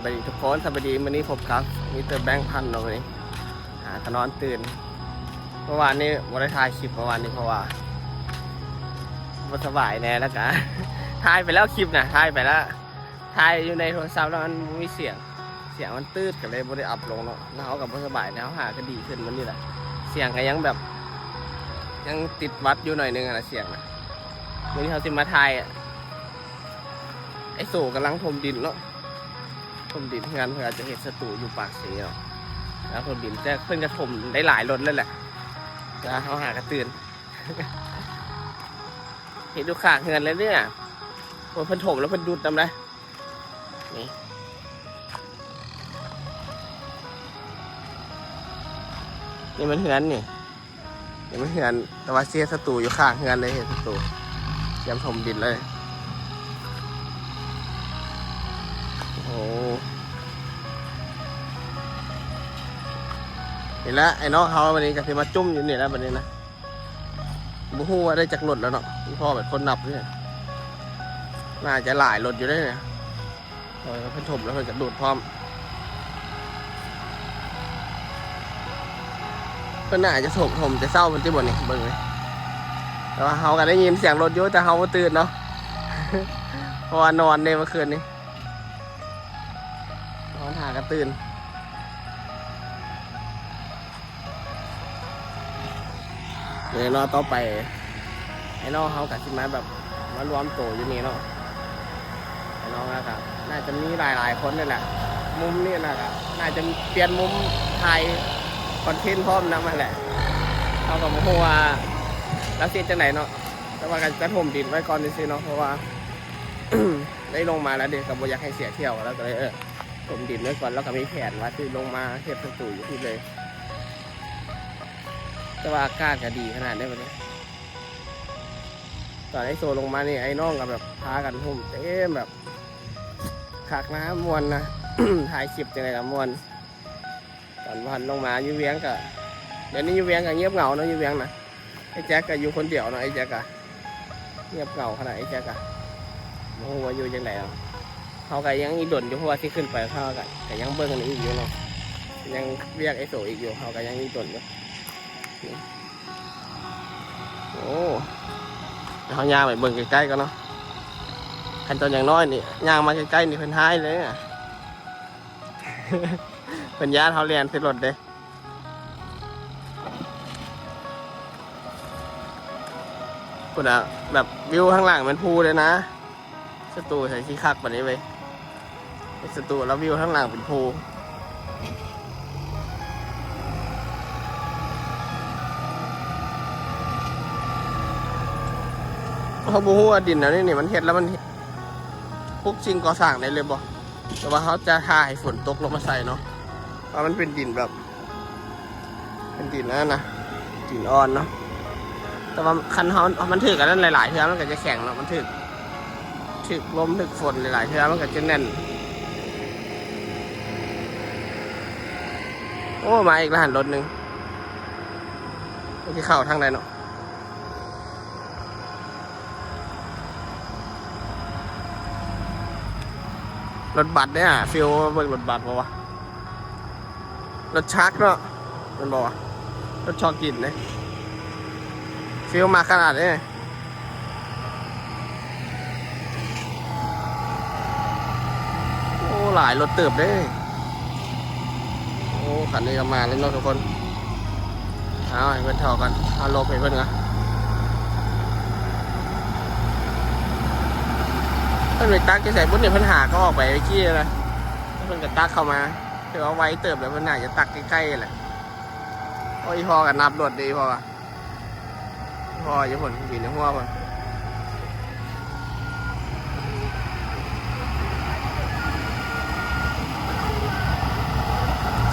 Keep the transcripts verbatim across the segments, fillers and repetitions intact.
สวัสดีทุกคน สวัสดี มื้อนี้พบกับมิสเตอร์แบงค์พันธุ์เนาะ มื้อนี้หาก็นอนตื่น เมื่อวานนี้บ่ได้ถ่ายคลิป เมื่อวานนี้เพราะว่าบ่สบายแน่ แล้วก็ ถ่ายไปแล้วคลิปนะ ถ่ายไปแล้ว ถ่ายอยู่ในโทรศัพท์แล้วมันบ่มีเสียง เสียงมันตืด ก็เลยบ่ได้อัพลงเนาะ แล้วเฮาก็บ่สบาย แล้วเฮาหาก็ดีขึ้นมื้อนี้แหละ เสียงก็ยังแบบ ยังติดหวัดอยู่หน่อยนึงอะนะ เสียงนะ มื้อนี้เฮาสิมาถ่ายอะ ไอ้โสกำลังถมดินเนาะ ถมดินเฮือน เพิ่นอาจจะเฮ็ดสตูอยู่ปากเซเนาะ แล้วถมดิน แต่เพิ่นก็ถมได้หลายรถเลยแหละ แต่เฮาหากระตื่น เฮ็ดอยู่ข้างเฮือนเลยเนี่ย โอ้ย เพิ่นถมแล้วเพิ่นดูดนำได้ นี่ นี่มันเฮือนนี่ นี่มันเฮือน แต่ว่าสิเฮ็ดสตูอยู่ข้างเฮือนเลย เฮ็ดสตู เตรียมถมดินเลย โอ้โห นี่แหละ ไอ้น้องเฮาวันนี้ก็สิมาจุ่มอยู่นี่แหละบัดนี้นะ บ่ฮู้ว่าได้จักรถแล้วเนาะ อีพ่อเป็นคนนับเนี่ย น่าจะหลายรถอยู่เด้เนี่ย เออ เพิ่นถมแล้วเพิ่นก็ดูดพร้อม เพิ่นน่าจะถม ถมแต่เช้าเพิ่นติบ่นี่ เบิ่งเลย แต่ว่าเฮาก็ได้ยินเสียงรถอยู่ แต่เฮาบ่ตื่นเนาะ เพราะว่านอนเด้เมื่อคืนนี้ นอนหาก็ตื่น เดี๋ยวรอต่อไป ไอ้น้องเฮาก็สิมาแบบ มารวมตัวอยู่นี่เนาะ ไอ้น้องแล้วก็น่าจะมีหลายๆคนนี่แหละ มุมนี่น่ะก็น่าจะเปลี่ยนมุมถ่ายคอนเทนต์พร้อมนำนั่นแหละ เฮาก็บ่ฮู้ว่าลาวสิเฮ็ดจั่งใดเนาะ แต่ว่าก็จะถมดินไว้ก่อนซื่อๆเนาะ เพราะว่า ได้ลงมาแล้วเด้ ก็บ่อยากให้เสียเที่ยว แล้วก็เลย เออ ถมดินไว้ก่อน แล้วก็มีแผนว่าสิลงมาเฮ็ดสตูอยู่พี้เลย แต่ว่าอากาศก็ดีขนาดนี้บัดนี้ ตอนไอ้โสลงมานี่ ไอ้น้องก็แบบพากันถมเต็มแบบ คักนะ ม่วนนะ ถ่ายคลิปจั่งใดก็ม่วน ตอนบ่ทันลงมาอยู่เวียงก็ เดี๋ยวนี้อยู่เวียงก็เงียบเหงาเนาะ อยู่เวียงนะ ไอ้แจ็คก็อยู่คนเดียวเนาะ ไอ้แจ็คก็เงียบเหงาขนาด ไอ้แจ็คก็บ่ฮู้ว่าอยู่จั่งใดเนาะ เฮาก็ยังอีกดนอยู่ เพราะว่าสิขึ้นไป เฮาก็ ก็ยังเบิ่งอันนี้อีกอยู่เนาะ ยังเวียกไอ้โสอีกอยู่ เฮาก็ยังอีกดนอยู่ โอ้ เฮาย่างไปเบิ่งใกล้ๆก่อนเนาะ คันตอนอย่างน้อยนี่ ย่างมาใกล้ๆนี่เพิ่นฮ้ายเลยอะ เพิ่นย้านเฮาแล่นใส่รถเด้ พุ้นน่ะ แบบวิวข้างหลังเป็นภูเลยนะ สตูใส่สีคักปานนี้เว้ย สตูแล้ววิวข้างหลังเป็นภู เฮาบ่ฮู้ว่าดินแนวนี้นี่มันเฮ็ดแล้วมัน พวกสิ่งก่อสร้างได้เลยบ่ แต่ว่าเฮาจะถ่าให้ฝนตกลงมาใส่เนาะ เพราะมันเป็นดินแบบ เป็นดินนั่นนะ ดินอ่อนเนาะ แต่ว่าคันเฮา มันถืกอันนั้นหลายๆเทื่อมันก็จะแข็งเนาะ มันถืก ถืกลมถืกฝนหลายๆเทื่อมันก็จะแน่น โอ้ มาอีกแล้ว หันรถหนึ่ง มันสิเข้าทางใดเนาะ รถบัสเนี่ย ฟิวเบิ่งรถบัสบ่วะ รถชักเนาะ มันบอกว่ารถชักกินเนี่ย ฟิวมาขนาดนี้ โอ้ หลายรถเติบเด้ โอ้ คันนี้ก็มาแล้วเนาะทุกคน เอาให้เพิ่นเท่ากัน เอาหลบให้เพิ่นก่อน เพิ่นไปตักอยู่ไสบุ้นเนี่ย เพิ่นหาก็ออกไปเมื่อกี้นะ เพิ่นก็ตักเข้ามา ถือว่าไวเติบแล้ว เพิ่นน่าจะตักใกล้ๆแหละ โอ้ย พ่อก็นับรถดีพ่อ พ่ออยู่พุ่น อยู่ในหัวพุ่น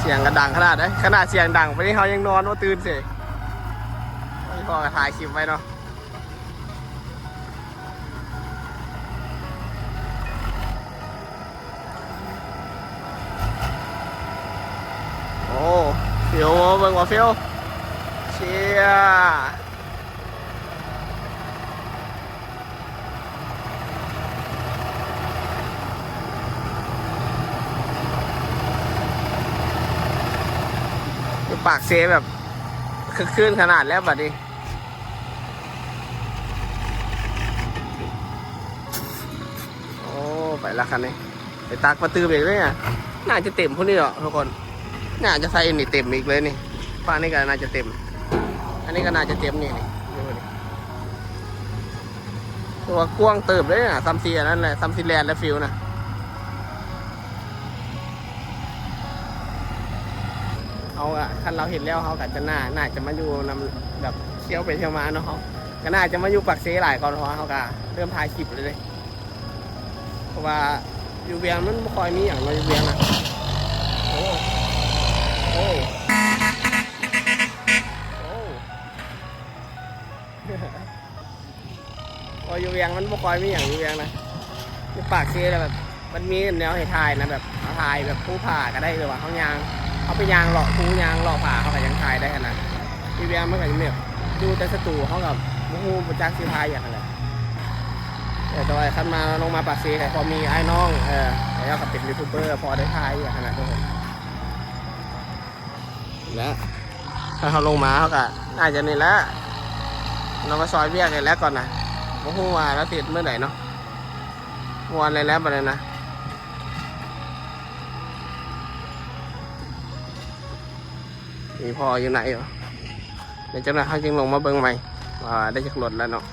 เสียงก็ดังขนาดใด ขนาดเสียงดังปานนี้เฮายังนอนบ่ตื่นเซ้ย โอ้ย พ่อก็ถ่ายคลิปไว้เนาะ โอ้ ฟิว เบิ่งว่าฟิว เชีย ปากเซแบบ คึกคืนขนาดแล้วบัดนี้ โอ้ ไปละคันนี้ ไปตักมาตื่มอีกเลยอ่ะ น่าจะเต็มพวกนี้เหรอทุกคน น่าจะใส่นี่เต็มอีกเลยนี่ ป้านี่ก็น่าจะเต็ม อันนี้ก็น่าจะเต็มนี่นี่ ดูดิ ตัวกว้างเติบเลยนะ ซ้ำซีอันนั้นแหละ ซ้ำซีแลนด์และฟิวนะ เอาอะ คันเราเห็นแล้วเขาก็จะน่า น่าจะมาอยู่นำ แบบเที่ยวไปเที่ยวมาเนาะ เขาก็น่าจะมาอยู่ปากเซหลายก่อน เพราะว่าเขาก็เริ่มถ่ายคลิปเลยเด้ เพราะว่าอยู่เวียงมันบ่ค่อยมีอย่างเนาะ อยู่เวียงนะ โอ้ โอ้ โอ้ โอ้ย อยู่เวียงมันบ่ค่อยมีอย่างอยู่เวียงนะ อยู่ปากเซแล้วแบบ มันมีแนวให้ถ่ายนะ แบบเอาถ่ายแบบภูผาก็ได้ หรือว่าเขายาง เขาไปยางเลาะภูยางเลาะผาเขาก็ยังถ่ายได้ขนาด อยู่เวียงมันก็จะแบบ ดูแต่สตูเขากับบ่ฮู้บ่จักสิถ่ายอย่างไร เออ แต่ว่าคันมาลงมาปากเซก็พอมีอ้ายน้อง เออ แล้วก็เป็นยูทูบเบอร์ พอได้ถ่ายอย่างขนาดทุกคน และถ้าเขาลงมาเขาก็น่าจะนี่แหละ เรามาซอยเวียกกันแล้วก่อนนะ บ่ฮู้ว่าเราเสร็จเมื่อไหร่เนาะ ม่วนเลยแล้วบัดนี้นะ อีพ่ออยู่ไหนวะ เดี๋ยวจักหน่อยเขาจึงลงมาเบิ่งใหม่ ว่าได้จักรถแล้วเนาะ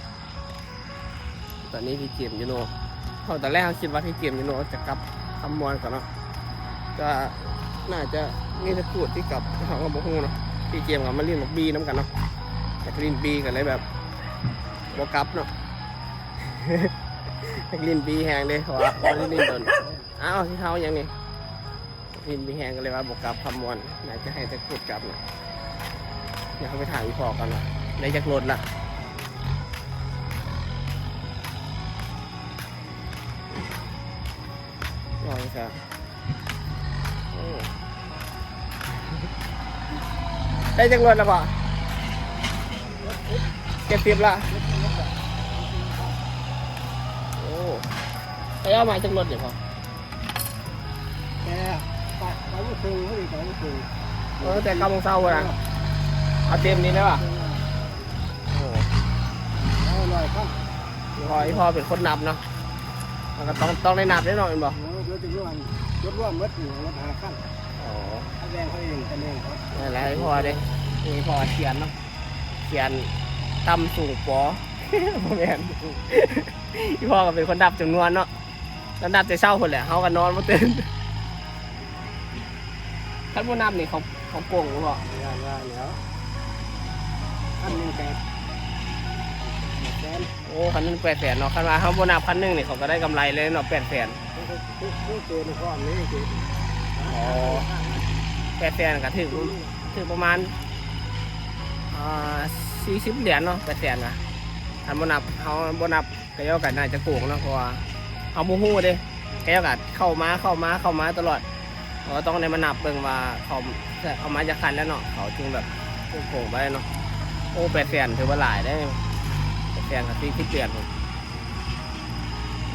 ตอนนี้พี่เจมส์อยู่โน่น เขาตอนแรกเขาคิดว่าพี่เจมส์อยู่โน่นจะกลับคำม่วนก่อนเนาะ ก็น่าจะมีแต่พูดที่กลับ เขาก็บ่ฮู้เนาะ พี่เจมส์กับมาลินบอกบีน้ำกันเนาะ แต่ลินบีกันเลยแบบบ่กลับเนาะ ลินบีแฮงเด้ เพราะว่าบ่ได้ลินโดน อ้าว ที่เขายังนี่ ลินบีแฮงก็เลยว่าบ่กลับคำม่วน น่าจะให้แต่พูดกลับนะ เดี๋ยวเขาไปถามอีพ่อกันว่าได้จักรถละ รออีกครับ โอ้ ได้จักรถแล้วบ่ เจ็ดสิบละ โอ้ ไปเอามาจักรถเนี่ยพ่อ แต่ปะปะลูกครึ่งเขาเรียกปะลูกครึ่ง เออ แต่เก้าโมงเช้าอะนะ เอาเต็มนี้เลยว่ะ โอ้โห เอาหน่อยครับ พ่อ อีพ่อเป็นคนนับเนาะ มันก็ต้อง ต้องได้นับแน่นอนแม่นบ่ เออ เดี๋ยวจะรวม รวมรวมหมดนี่ รถห้าคัน อ๋อ เขาแบ่งเขาเองกันเองครับ นั่นแหละ อีพ่อเด้ อีพ่อเซียนเนาะ เซียนต่ำสูงปอ บ่แม่น อีพ่อก็เป็นคนนับจำนวนเนาะ แล้วนับแต่เช้าพุ้นแหละ เฮาก็นอนบ่ตื่น คันบ่นับนี่เขา เขาโกงบ่พ่อ ย่านว่าแล้ว คันหนึ่งแปด แปดแสน โอ้ คันหนึ่งแปดแสนเนาะ คันว่าเฮาบ่นับคันหนึ่งนี่เขาก็ได้กำไรเลยเนาะ แปดแสน คือ คือ คือตัวในก้อนนี้คือ อ๋อ แปดแสนก็ถืก ถืกประมาณ อ่า สี่สิบเหรียญเนาะ แปดแสนนะ คันบ่นับ เฮาบ่นับ เขาเจ้าก็น่าจะโกงเนาะ เพราะว่าเฮาบ่ฮู้เด้ เขาเจ้าก็เข้ามา เข้ามา เข้ามาตลอด เราก็ต้องได้มานับเบิ่งว่าเขาเอามาจักคันแล้วเนาะ เขาจึงแบบโกงไปเนาะ โอ้ แปดแสนถือว่าหลายเด้ แปดแสนก็สี่สิบเหรียญพุ้น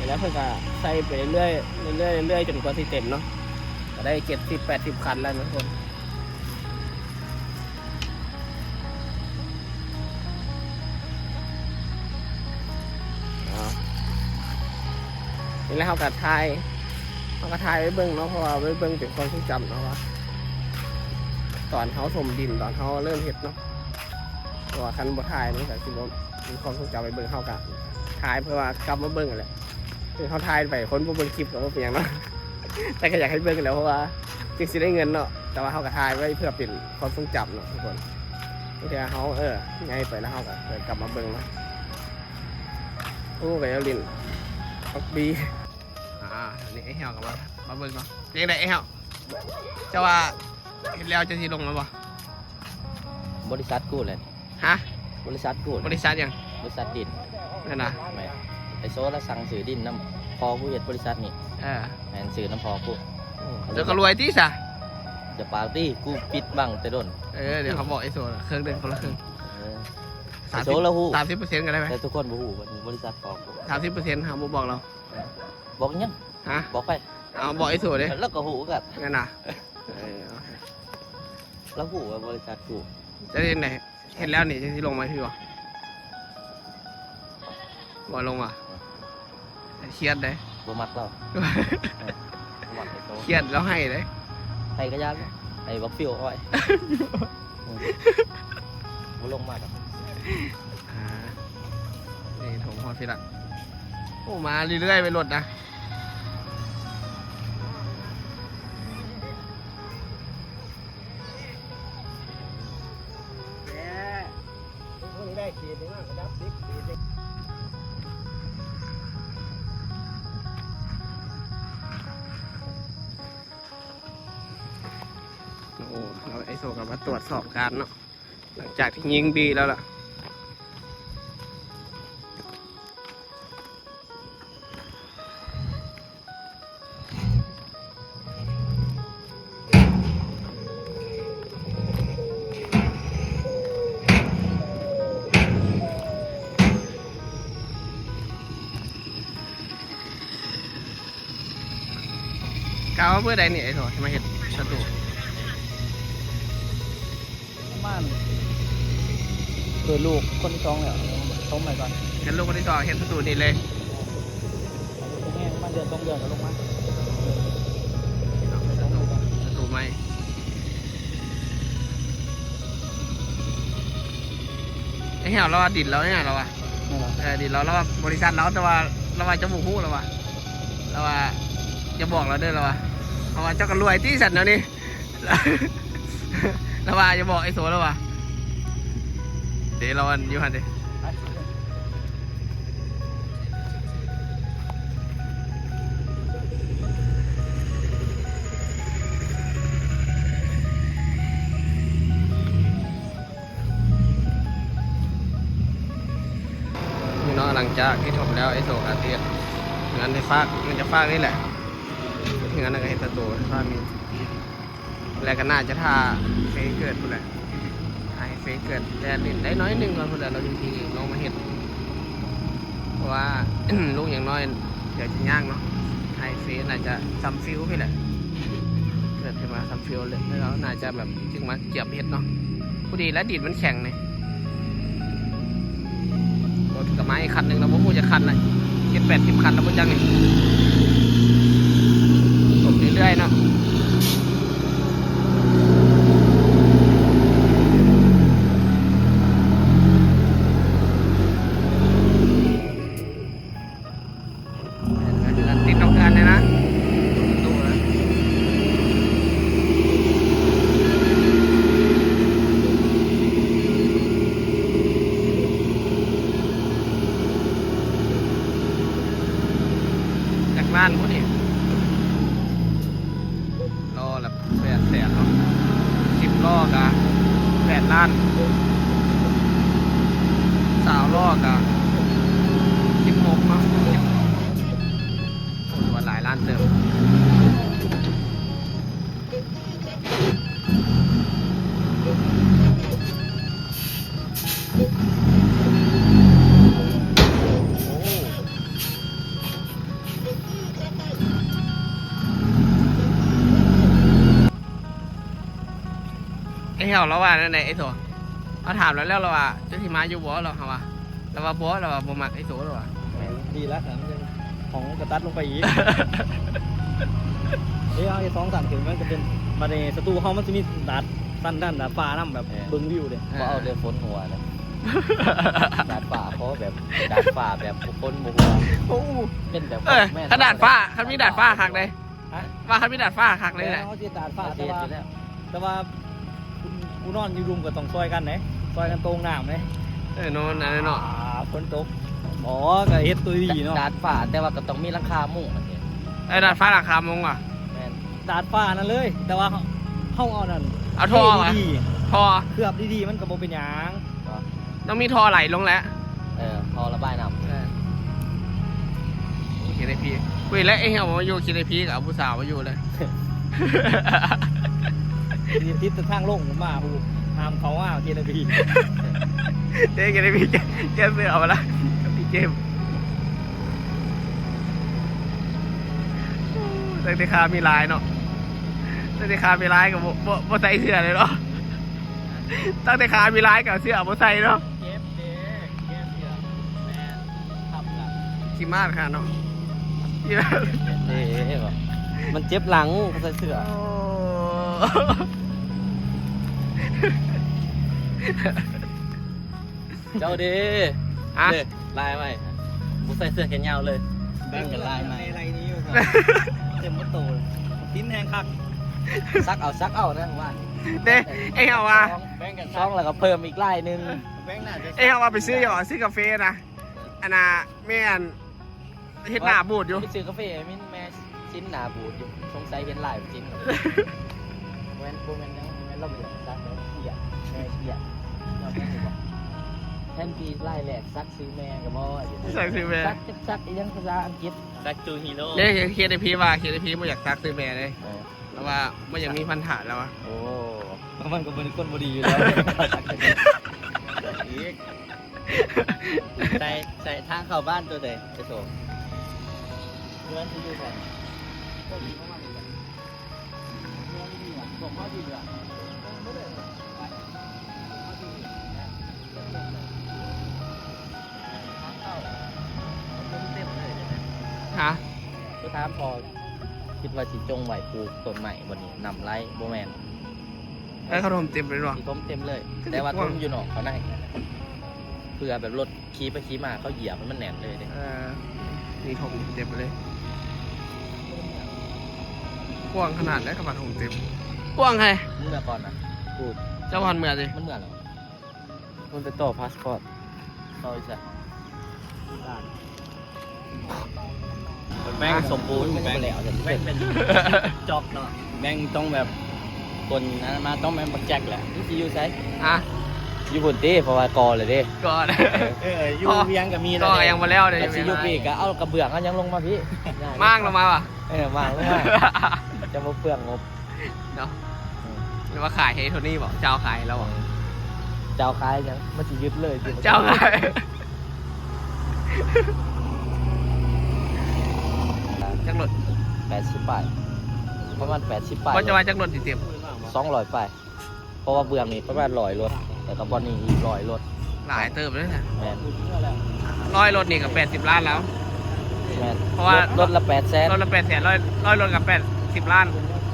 แล้วเพิ่นก็ใส่ไปเรื่อยๆ เรื่อยๆ เรื่อยๆ จนกว่าสิเต็มเนาะ ก็ได้เจ็ดสิบ แปดสิบคันแล้วทุกคน เอา นี่แหละ เฮาก็ถ่าย เฮาก็ถ่ายไว้เบิ่งเนาะ เพราะว่าไว้เบิ่งเป็นความทรงจำเนาะว่า ตอนเฮาถมดิน ตอนเฮาเริ่มเฮ็ดเนาะ เพราะว่าคันบ่ถ่ายมันก็สิบ่มีความทรงจำไว้เบิ่ง เฮาก็ถ่ายเพื่อว่ากลับมาเบิ่งนั่นแหละ คือเฮาถ่ายไปคนบ่เบิ่งคลิปก็บ่เป็นหยังเนาะ แต่ก็อยากให้เบิ่งแหล้ว เพราะว่าจึงสิได้เงินเนาะ แต่ว่าเฮาก็ถ่ายไว้เพื่อเป็นความทรงจำเนาะทุกคน บางเทื่อเฮา เออ ใหญ่ไปแล้วเฮาก็เออกลับมาเบิ่งเนาะ โอ้ ก็อยากเล่น พับจี อ่า นี่ไอ้เหี่ยวก็มา มาเบิ่งเนาะ เป็นจั่งใด๋ไอ้เหี่ยว เจ้าว่าเฮ็ดแล้วเจ้าสิลงแล้วบ่ บริษัทกูแหละ ฮะ บริษัทกู บริษัทหยัง บริษัทดิน นั่นน่ะ แม่น ไอ้โซลาสั่งซื้อดินนำพ่อกูเฮ็ดบริษัทนี่ เออ แม่นซื้อนำพ่อกู เจ้าก็รวยติซะ อย่าปากติ กูปิดบังแต่โดน เออ เดี๋ยวเขาบอกไอ้โซละ เครื่องเดินคนละเครื่อง เออ สามสิบ ไอ้โซละฮู้ สามสิบเปอร์เซ็นต์ ก็ได้ไหม แต่ทุกคนบ่ฮู้ว่าบริษัทพ่อกู สามสิบเปอร์เซ็นต์ หาบ่บอกเรา บอกหยัง ฮะ บอกไป เอาบอกไอ้โซเด้ แล้วก็ฮู้กัน นั่นน่ะ เออ โอเค แล้วฮู้ว่าบริษัทกู้ จะเฮ็ดจั่งใด เฮ็ดแล้วนี่จั่งสิลงมาพี่บ่ บ่ลงว่ะ เครียดเด้ บ่มักเรา เออ บ่มักไอ้โต เครียดแล้วไห้เด้ ไห้ก็ยาก ไอ้บักฟิวอ้อย อืม บ่ลงมาดอก อ่า นี่ผมฮอดพี่ละ โอ้ มาเรื่อยๆ ไปรถนะ แหม พวกนี้ได้ขีดหนึ่งอะ ระดับสิบขีดหนึ่ง โอ้ เราไอ้โซก็มาตรวจสอบการเนาะ หลังจากที่ยิงบีแล้วล่ะ กะว่าเมื่อใดนี่ไอ้โถ สิมาเฮ็ดสตู ประมาณเกิดลูกคนที่สองแล้ว ต้มไปก่อน เฮ็ดลูกคนที่สอง เฮ็ดสตูนี่เลย แม่งมาเดือนสองเดือนก็ลงมา สตูใหม่ ไอ้เหี่ยวเราว่าดินเราเนี่ยเราว่า นั่นแหละ เออ ดินเรา เราว่าบริษัทเรา แต่ว่าเราว่าเจ้าบ่ฮู้เราว่า เราว่าอย่าบอกเราเด้อเราว่า เพราะว่าเจ้าก็รวยตี้สันแนวนี้ เราว่าอย่าบอกไอ้โสเราว่า เดี๋ยวเราอันอยู่หั่นเด้ นี่เนาะ หลังจากที่ถมแล้วไอ้โสกอาทิตย์ งานได้ฟาก มันจะฟากนี่แหละ ที่งานนั้นก็เฮ็ดประตูฟากนี่ แล้วก็น่าจะท่าเฟเกิดพู้นแหละ ให้เฟเกิดแดดเล่นได้น้อยหนึ่งก่อนพู้นแหละ เราจึงสิลงมาเฮ็ด เพราะว่า ลูกยังน้อย เดี๋ยวจะยากเนาะ ให้เฟน่าจะซ้ำฟิวพี้แหละ เกิดขึ้นมาซ้ำฟิวเลย แล้วเราน่าจะแบบจึงมาเจียมเฮ็ดเนาะ พอดีแล้วดินมันแข็งนี่ รถก็มาอีกคันหนึ่งแล้ว บ่ฮู้จักคันเลย เจ็ดแปดสิบคันแล้วบ่จักนี่ ถมเรื่อยๆเนาะ เดือนติดนอกเดือนเลยนะ จากล้านพุ้นนี่ ล้อละแปดแสนเนาะ สิบล้อกะแปดล้าน ซาวล้อกะสิบหกเนาะ สิบ โอ้ ถือว่าหลายล้านเติบ โอ้ ไอ้เหี่ยวเราว่านั่นแหละไอ้โถ เราถามแล้ว แล้วเราว่าจะสิมาอยู่บ่ เราหาว่า เราว่าบ่ เราว่าบ่มักไอ้โถ เราว่า แหม ดีแล้วครับ ของกระตัดลงไปอีก เอ้ย เอาไอ้สองสามเข็มมันก็เป็น มาในสตูเฮามันจะมีดาดสั้นด้านดาดฟ้านำแบบ เออ เบิ่งวิวเด้ บ่เอาเด้อฝนหัวนะ ดาดฟ้า ขอแบบดาดฟ้าแบบคนบ่หัว โอ้ เป็นแบบ เออ แม่น ขนาดฟ้า คันมีดาดฟ้าคักเด้ ฮะ ว่าคันมีดาดฟ้าคักเลยแหละ แม่น เอาสิดาดฟ้า เอาสิ แต่ว่า อยู่แล้ว แต่ว่า ผู้ ผู้นอนอยู่รุมก็ต้องซอยกันเด้ ซอยกันโต่งน้ำเด้ เออ นอนอันนั้นเนาะ อ่า ฝนตก อ๋อ ก็เฮ็ดตัวดีเนาะ ดาดฟ้า แต่ว่าก็ต้องมีหลังคามุงอะสิ เออ ดาดฟ้าหลังคามุงว่ะ แม่น ดาดฟ้านั่นเลย แต่ว่าเฮา เฮาเอานั่น เอาท่อ เทดีๆ ท่อ เคลือบดีๆ มันก็บ่เป็นหยัง ต้องมีท่อไหลลงแหละ เออ ท่อระบายน้ำ เออ คิดได้พี้ คุยแล้วไอ้เหี่ยวมาอยู่ คิดได้พี้ก็เอาผู้สาวมาอยู่เลย นี่ติดแต่ทางลงมา ผู้ห้ามเขามา คิดได้พี้ เด้ คิดได้พี้ แก้เสื้อเอามาละ พี่เจมส์ ตั้งแต่ขามีลายเนาะ ตั้งแต่ขามีลายก็บ่ บ่ บ่ใส่เสื้อเลยเนาะ ตั้งแต่ขามีลายกับเสื้อบ่ใส่เนาะ เจ็บเด้ แก้เสื้อ แม่น ทับกัน ขี้มาดขนาดเนาะ ขี้มาด เด้ มันเจ็บหลังเขาใส่เสื้อ โอ้ เจ้าเด้ อะ เด้ ลายใหม่ บ่ใส่เสื้อแขนยาวเลย แบ่งกันลายใหม่ อะไรนี่อยู่ครับ เต็มหมดโตเลย ปิ้นแฮงคัก ซักเอา ซักเอานะว่า เด้ เอ้ยเอาว่ะ แบ่งกัน ช่องแล้วก็เพิ่มอีกลายหนึ่ง แบ่งหน้าจะ เอ้ยเอาว่าไปซื้อหยัง ซื้อกาแฟนะ อันน่ะ แม่น เฮ็ดหน้าบูดอยู่ ไปซื้อกาแฟให้มินแม่ ชิ้นหน้าบูดอยู่ สงสัยเห็นลายชิ้น แม่น บ่แม่นหยัง แม่นเราบ่อยากซักแล้ว เกลียด แม่เกลียด เราแม่นอยู่บ่ แทนที่ลายแรกซักซื้อแม่ก็บ่ ซักซื้อแม่ ซัก ซักอีหยังภาษาอังกฤษ Back to Hero เนี่ย เฮ็ดให้พี่ว่า เฮ็ดให้พี่บ่อยากซักซื้อแม่เลย เออ แล้วว่าบ่อยากมีพันธะแล้วอะ โอ้ มันก็เป็นคนบ่ดีอยู่แล้ว อีก ใส่ ใส่ทางเข้าบ้านตัวใดไปส่ง เพื่อนที่อยู่ไส ก็มีเข้ามาเหมือนกัน เพื่อนที่อยู่อะ ส่งข้อที่เหลือ ไม่ได้ไป ฮะ ก็ถามพอ คิดว่าสิจงไว้ปลูกต้นไม้บ่นี่ น้ำไหลบ่แม่น แล้วเขาถมเต็มเลยหรอ สิถมเต็มเลย แต่ว่าถมอยู่นอกเขาใน เพื่อแบบรถขี่ไปขี่มาเขาเหยียบให้มันแน่นเลยเด้ เออ นี่ถมเต็มเลย กว้างขนาดไหนกระบะถมเต็ม กว้างไง มึงเมื่อก่อนนะ กู เจ้าพันเมืองดิ มันเมื่อเหรอ มันไปต่อพาสปอร์ต ต่ออีกสัก แม่งสมบูรณ์ แม่ง แม่งเป็นจ็อบเนาะ แม่งต้องแบบ คนนั้นมาต้องแม่งบักแจ็คแหละ นี่สิอยู่ไส ฮะ อยู่พุ่นติ เพราะว่ากอเลยเด้ กอเลย เออ อยู่เวียงก็มีแล้ว กอก็ยังบ่แล้วเลย แต่สิอยู่พี่ก็เอากระเบื้องเอาหยังลงมาพี่ มางลงมาว่ะ เออ มางลงมา จะบ่เปลืองงบ เนาะ อืม หรือว่าขายให้โทนี่บอก เจ้าขายแล้วบอก เจ้าขายหยัง มันสิยึดเลย เจ้าขาย จักรถ แปดสิบปลาย ประมาณแปดสิบปลาย ว่าจะว่าจักรถสิเต็ม สองร้อยปลาย เพราะว่าเบื้องนี่ประมาณร้อยรถ แล้วก็บอนนี่อีกร้อยรถ หลายเติบเลยนะ แม่น ร้อยรถนี่ก็แปดสิบล้านแล้ว แม่น เพราะว่ารถ รถละแปดแสน รถละแปดแสน ร้อย ร้อยรถก็แปดสิบล้าน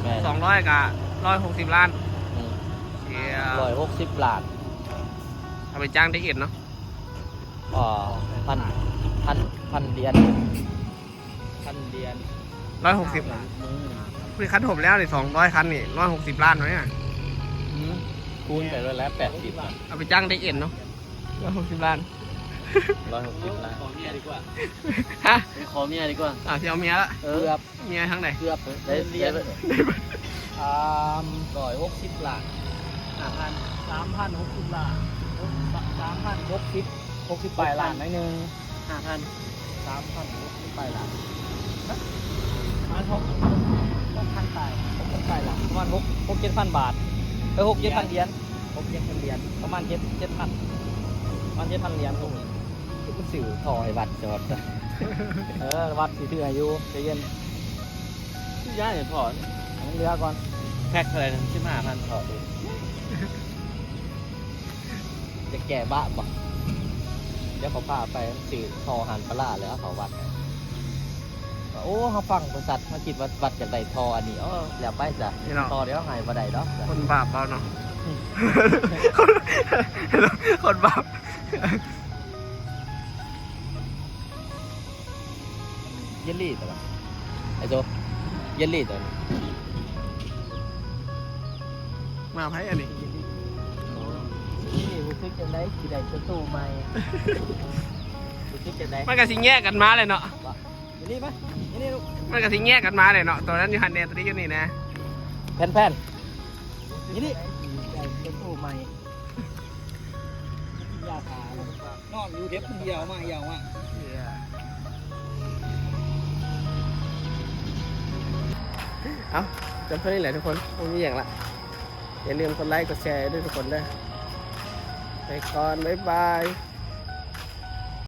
แม่น สองร้อยก็ร้อยหกสิบล้าน อืม เชีย ร้อยหกสิบล้าน เอาไปจ้างได้เอ็ดเนาะ อ๋อ พัน พัน พันเหรียญ พันเหรียญ ร้อยหกสิบ หมื่น คือคันถมแล้วนี่ สองร้อยคันนี่ ร้อยหกสิบล้านไหมอะ อืม คูณไปเลยแล้วแปดสิบอะ เอาไปจ้างได้เอ็ดเนาะ ร้อยหกสิบล้าน ร้อยหกสิบล้าน ขอเมียดีกว่า ฮะ ขอเมียดีกว่า อ่ะ สิเอาเมียละ เออ เมียทางไหน เกือบได้ ได้ ได้ สามร้อยหกสิบล้าน ห้าพัน สามพันหกสิบล้าน สามพันหกสิบ หกสิบปลายล้านหน่อยหนึ่ง ห้าพัน สามพันหกสิบปลายล้าน ฮะ ประมาณหก หกพันปลาย หกพันปลายล้าน ประมาณหก หกเจ็ดพันบาท เออ หกเจ็ดพันเหรียญ หกเจ็ดพันเหรียญ ประมาณเจ็ด เจ็ดพัน ประมาณเจ็ดพันเหรียญพวกนี้ มันซื้อท่อให้วัดจะวัดจ้ะ เออ วัดสิซื้อให้อยู่ ใจเย็น ซื้อยาให้พ่อ ให้มันเหลือก่อน แพ็คเท่าไหร่นะ สิบห้าพัน ท่อดู จะแก้บาปบ่ เดี๋ยวเขาพาไปซื้อท่ออาหารปลาร้าแล้วเขาวัด โอ้ เขาฟังบริษัทมาคิดว่าวัดอยากได้ท่ออันนี้ เออ แล้วไปจ้ะ นี่เนาะ ท่อเดี๋ยวให้บ่ได้ดอกจ้ะ คนบาปเบาเนาะ คนบาป เยลลี่ตัวละ ไอ้โจ เยลลี่ตัวนี้ มาไผอันนี้ นี่รู้สึกจังได๋สิได้ประตูใหม่ รู้สึกจังได๋ มันก็สิแยกกันมาเลยเนาะ เยลลี่มา เยลลี่ลูก มันก็สิแยกกันมาเลยเนาะ ตัวนั้นอยู่หั่นแน่ ตัวนี้อยู่นี่นะ แผ่นๆ เยลลี่ ได้ประตูใหม่ ยาขานอนอยู่เด็บมันเหี่ยวมาเหี่ยวมา เอา จบเท่านี้แหละทุกคน บ่มีหยังละ อย่าลืมกดไลค์กดแชร์ด้วยทุกคนเด้อ ไปก่อน บ๊ายบาย